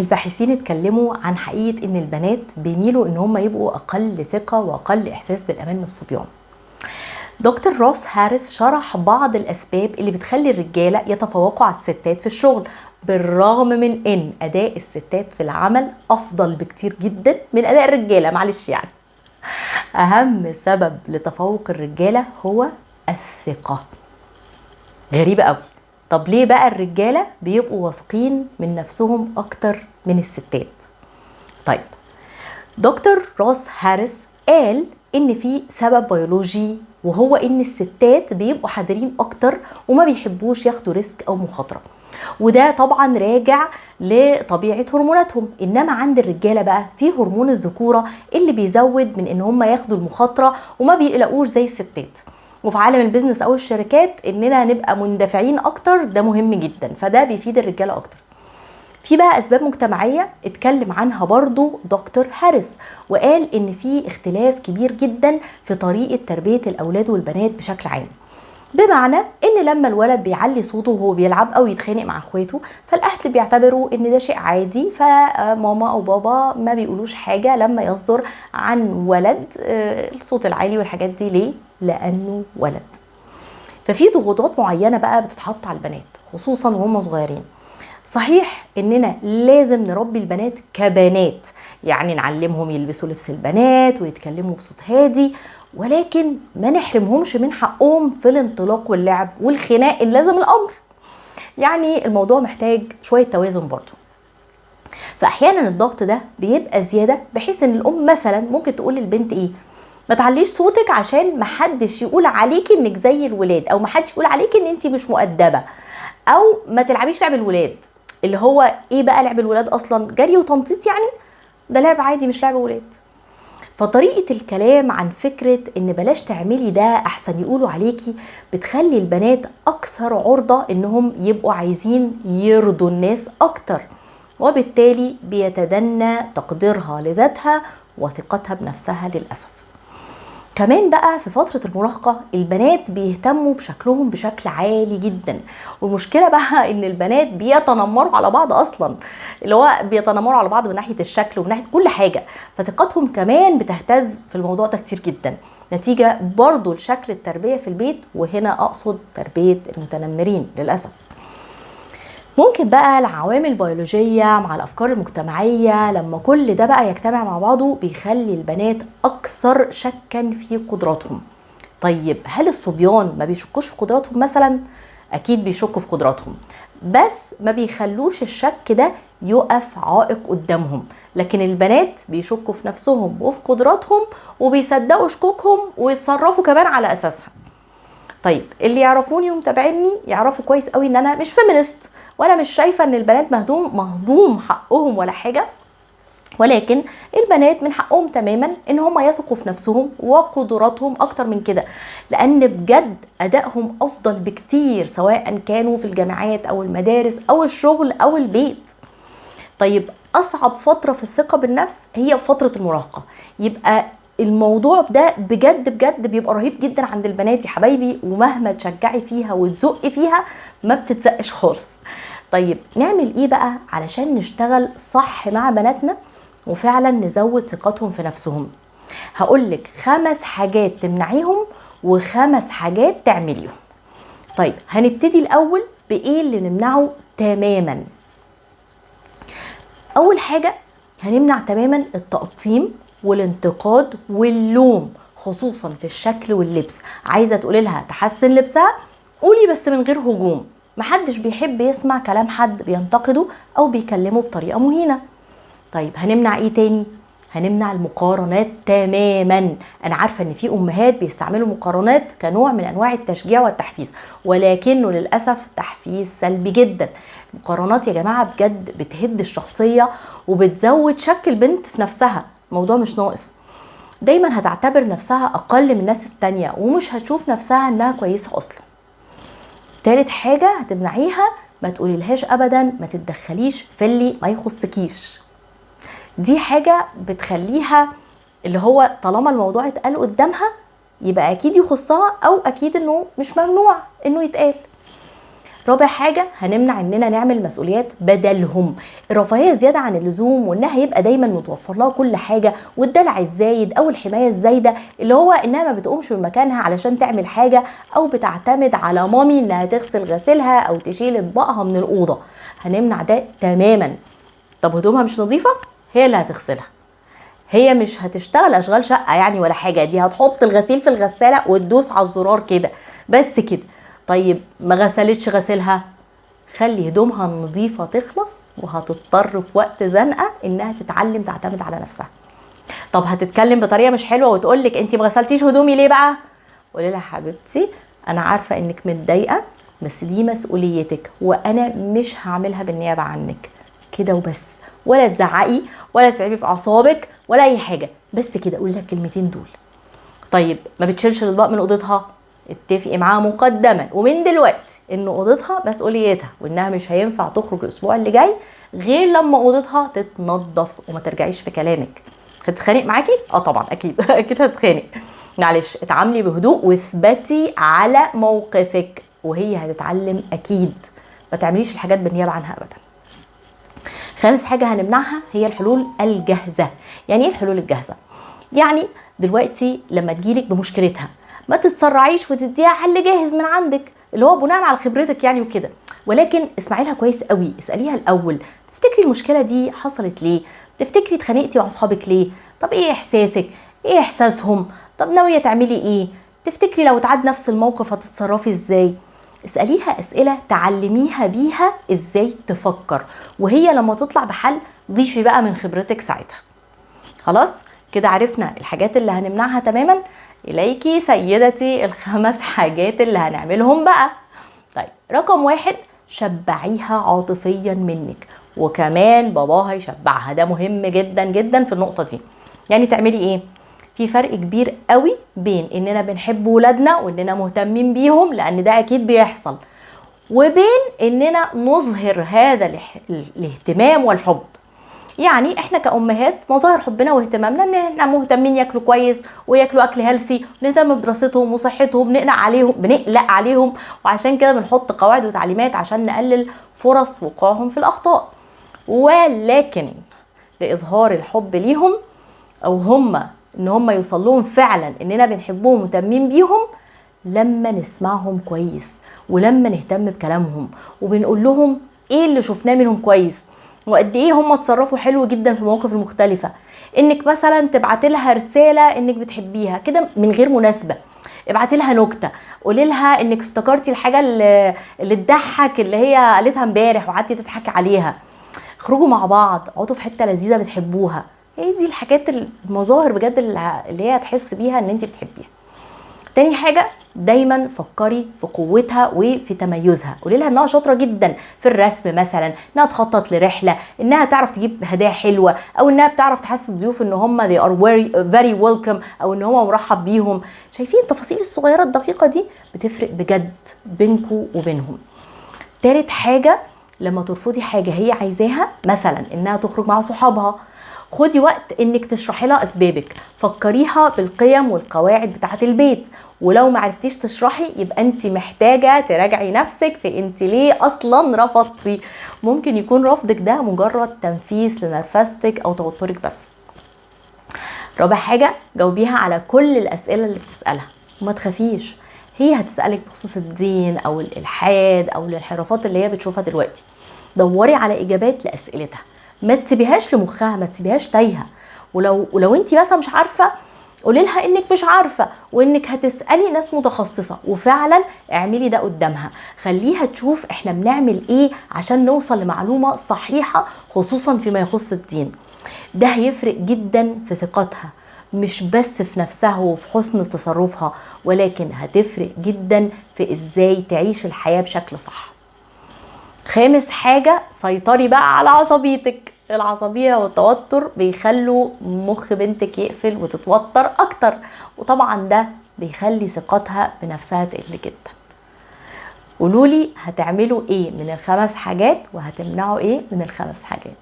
الباحثين اتكلموا عن حقيقة ان البنات بيميلوا ان هم يبقوا اقل ثقة واقل احساس بالامان من الصبيان. دكتور روس هاريس شرح بعض الاسباب اللي بتخلي الرجالة يتفوقوا على الستات في الشغل، بالرغم من ان اداء الستات في العمل افضل بكتير جدا من اداء الرجالة. معلش يعني اهم سبب لتفوق الرجالة هو الثقة. غريبة قوي. طب ليه بقى الرجالة بيبقوا واثقين من نفسهم اكتر من الستات؟ طيب دكتور روس هاريس قال ان في سبب بيولوجي، وهو ان الستات بيبقوا حذرين اكتر وما بيحبوش ياخدوا risk او مخاطره، وده طبعا راجع لطبيعة هرموناتهم. انما عند الرجالة بقى في هرمون الذكورة اللي بيزود من ان هم ياخدوا المخاطرة وما بيقلقوش زي الستات. وفي عالم ال business او الشركات اننا نبقى مندفعين اكتر ده مهم جدا، فده بيفيد الرجالة اكتر. في بقى اسباب مجتمعية اتكلم عنها برضو دكتور هاريس، وقال ان في اختلاف كبير جدا في طريقه تربيه الاولاد والبنات بشكل عام. بمعنى ان لما الولد بيعلي صوته وهو بيلعب او يتخانق مع اخواته، فالاهل بيعتبروا ان ده شيء عادي، فماما او بابا ما بيقولوش حاجة لما يصدر عن ولد الصوت العالي والحاجات دي. ليه؟ لانه ولد. ففي ضغوطات معينة بقى بتتحط على البنات خصوصا وهم صغيرين. صحيح اننا لازم نربي البنات كبنات، يعني نعلمهم يلبسوا لبس البنات ويتكلموا بصوت هادي، ولكن ما نحرمهمش من حقهم في الانطلاق واللعب والخناق اللي لازم الامر. يعني الموضوع محتاج شوية توازن برضو. فاحيانا الضغط ده بيبقى زيادة، بحيث ان الام مثلا ممكن تقول للبنت ايه؟ ما تعليش صوتك عشان محدش يقول عليكي انك زي الولاد، او محدش يقول عليكي ان انت مش مؤدبة، او ما تلعبيش لعب الولاد. اللي هو ايه بقى لعب الولاد اصلا؟ جري وتنطيط، يعني ده لعب عادي مش لعب ولاد. فطريقة الكلام عن فكرة ان بلاش تعملي ده احسن يقولوا عليكي بتخلي البنات اكثر عرضة انهم يبقوا عايزين يرضوا الناس اكتر، وبالتالي بيتدنى تقديرها لذاتها وثقتها بنفسها للأسف. كمان بقى في فترة المراهقة البنات بيهتموا بشكلهم بشكل عالي جدا، والمشكلة بقى ان البنات بيتنمروا على بعض اصلا، اللي هو بيتنمروا على بعض من ناحية الشكل ومن ناحية كل حاجة، فثقتهم كمان بتهتز في الموضوع ده كتير جدا، نتيجة برضو لشكل التربية في البيت، وهنا اقصد تربية المتنمرين للأسف. ممكن بقى العوامل البيولوجية مع الأفكار المجتمعية لما كل ده بقى يجتمع مع بعضه بيخلي البنات أكثر شكا في قدراتهم. طيب هل الصبيان ما بيشكوش في قدراتهم مثلا؟ أكيد بيشكوا في قدراتهم، بس ما بيخلوش الشك ده يقف عائق قدامهم، لكن البنات بيشكوا في نفسهم وفي قدراتهم وبيصدقوا شكوكهم ويتصرفوا كمان على أساسها. طيب اللي يعرفوني ومتابعيني يعرفوا كويس قوي ان انا مش feminist، وانا مش شايفه ان البنات مهضوم حقهم ولا حاجة، ولكن البنات من حقهم تماما ان هم يثقوا في نفسهم وقدراتهم اكتر من كده، لان بجد ادائهم افضل بكتير سواء كانوا في الجامعات او المدارس او الشغل او البيت. طيب اصعب فترة في الثقة بالنفس هي فترة المراهقة، يبقى الموضوع ده بجد بجد بيبقى رهيب جدا عند البنات يا حبايبي، ومهما تشجعي فيها وتزقي فيها ما بتتزقش خالص. طيب نعمل ايه بقى علشان نشتغل صح مع بناتنا وفعلا نزود ثقتهم في نفسهم؟ هقولك 5 حاجات تمنعيهم و5 حاجات تعمليهم. طيب هنبتدي الاول بايه اللي نمنعه تماما. اول حاجة هنمنع تماما التقطيم والانتقاد واللوم، خصوصا في الشكل واللبس. عايزه تقولي لها تحسن لبسها، قولي بس من غير هجوم. محدش بيحب يسمع كلام حد بينتقده او بيكلمه بطريقة مهينة. طيب هنمنع ايه تاني؟ هنمنع المقارنات تماما. انا عارفه ان في امهات بيستعملوا المقارنات كنوع من انواع التشجيع والتحفيز، ولكنه للاسف تحفيز سلبي جدا. المقارنات يا جماعة بجد بتهد الشخصية وبتزود شك البنت في نفسها. الموضوع مش ناقص، دايما هتعتبر نفسها اقل من الناس التانية ومش هتشوف نفسها انها كويسة اصلا. تالت حاجة هتمنعيها، ما تقوليلهاش ابدا ما تتدخليش في اللي ما يخصكيش. دي حاجة بتخليها اللي هو طالما الموضوع اتقال قدامها يبقى اكيد يخصها، او اكيد انه مش ممنوع انه يتقال. رابع حاجة هنمنع اننا نعمل مسؤوليات بدلهم، الرفاهية زيادة عن اللزوم، وانها يبقى دايما متوفر لها كل حاجة، والدلع الزايد او الحماية الزايدة اللي هو انها ما بتقومش من مكانها علشان تعمل حاجة، او بتعتمد على مامي انها تغسل غسيلها او تشيل اطباقها من الأوضة. هنمنع ده تماما. طب هدومها مش نظيفة، هي اللي هتغسلها، هي مش هتشتغل اشغال شقة يعني ولا حاجة، دي هتحط الغسيل في الغسالة وتدوس على الزرار كده بس كده. طيب ما غسلتش غسيلها، خلي هدومها النظيفة تخلص، وهتضطر في وقت زنقة انها تتعلم تعتمد على نفسها. طب هتتكلم بطريقة مش حلوة وتقولك انتي ما غسلتيش هدومي ليه بقى؟ قولي لها حبيبتي انا عارفة انك متضايقة، بس دي مسؤوليتك وانا مش هعملها بالنيابة عنك، كده وبس، ولا تزعقي ولا تتعبي في اعصابك ولا اي حاجة، بس كده قولي لها الكلمتين دول. طيب ما بتشيلش الاطباق من اوضتها، اتفقي معاها مقدما ومن دلوقتي ان اوضتها مسؤوليتها، وانها مش هينفع تخرج الاسبوع اللي جاي غير لما اوضتها تتنظف، وما ترجعيش في كلامك. هتتخانق معاكي؟ طبعا اكيد اكيد هتتخانق. معلش اتعاملي بهدوء واثبتي على موقفك، وهي هتتعلم اكيد. ما تعمليش الحاجات بالنيابة عنها ابدا. خامس حاجة هنمنعها هي الحلول الجاهزة. يعني ايه الحلول الجاهزة؟ يعني دلوقتي لما تجيلك بمشكلتها ما تتسرعيش وتديها حل جاهز من عندك اللي هو بناء على خبرتك يعني وكده، ولكن اسمعي لها كويس قوي، اساليها الاول تفتكري المشكلة دي حصلت ليه؟ تفتكري اتخانقتي مع اصحابك ليه؟ طب ايه احساسك؟ ايه احساسهم؟ طب ناوية تعملي ايه؟ تفتكري لو اتعاد نفس الموقف هتتصرفي ازاي؟ اساليها اسئلة تعلميها بيها ازاي تفكر، وهي لما تطلع بحل ضيفي بقى من خبرتك ساعتها. خلاص كده عرفنا الحاجات اللي هنمنعها تماما. إليكي سيدتي الخمس حاجات اللي هنعملهم بقى. طيب رقم 1، شبعيها عاطفيا منك، وكمان باباها يشبعها، ده مهم جدا جدا في النقطة دي. يعني تعملي ايه؟ في فرق كبير قوي بين اننا بنحب ولادنا واننا مهتمين بيهم، لان ده اكيد بيحصل، وبين اننا نظهر هذا الاهتمام والحب. يعني احنا كأمهات مظاهر حبنا واهتمامنا ان احنا مهتمين ياكلوا كويس وياكلوا اكل healthy، نهتم بدراستهم وصحتهم، بنقلق عليهم، وعشان كده بنحط قواعد وتعليمات عشان نقلل فرص وقوعهم في الاخطاء. ولكن لاظهار الحب ليهم او هم ان هم يوصل لهم فعلا اننا بنحبهم ومهتمين بيهم، لما نسمعهم كويس ولما نهتم بكلامهم وبنقول لهم ايه اللي شفناه منهم كويس وقد ايه هم اتصرفوا حلو جدا في المواقف المختلفة. انك مثلا تبعتي لها رسالة انك بتحبيها كده من غير مناسبة، ابعتي لها نكتة، قولي لها انك افتكرتي الحاجة اللي تضحك اللي هي قالتها امبارح وقعدتي تضحكي عليها. اخرجوا مع بعض، اقعدوا في حتة لذيذة بتحبوها. هي دي الحاجات المظاهر بجد اللي هي هتحس بيها ان انت بتحبيها. تاني حاجة، دايما فكري في قوتها وفي تميزها. قولي لها انها شاطرة جدا في الرسم مثلا، انها تخطط لرحلة، انها تعرف تجيب هدايا حلوة، او انها بتعرف تحسس الضيوف ان هم they are very welcome، او ان هم مرحب بيهم. شايفين التفاصيل الصغيرة الدقيقة دي بتفرق بجد بينكو وبينهم. تالت حاجة، لما ترفضي حاجة هي عايزاها، مثلا انها تخرج مع صحابها، خدي وقت انك تشرحي لها اسبابك، فكريها بالقيم والقواعد بتاعه البيت. ولو ما عرفتيش تشرحي يبقى انت محتاجه تراجعي نفسك في انت ليه اصلا رفضتي. ممكن يكون رفضك ده مجرد تنفيس لنرفزتك او توترك بس. رابع حاجة، جاوبيها على كل الاسئلة اللي بتسالها وما تخافيش، هي هتسالك بخصوص الدين او الالحاد او الانحرافات اللي هي بتشوفها دلوقتي. دوري على اجابات لاسئلتها، ما تسيبيهاش لمخها، ما تسيبيهاش تايهه. ولو انت مثلا مش عارفه، قولي لها انك مش عارفه وانك هتسالي ناس متخصصة، وفعلا اعملي ده قدامها. خليها تشوف احنا بنعمل ايه عشان نوصل لمعلومه صحيحه، خصوصا فيما يخص الدين. ده هيفرق جدا في ثقتها، مش بس في نفسها وفي حسن تصرفها، ولكن هتفرق جدا في ازاي تعيش الحياة بشكل صح. خامس حاجة، سيطري بقى على عصبيتك. العصبية والتوتر بيخلوا مخ بنتك يقفل وتتوتر أكتر، وطبعا ده بيخلي ثقتها بنفسها تقل جدا. قولولي هتعملوا ايه من الخمس حاجات وهتمنعوا ايه من الخمس حاجات.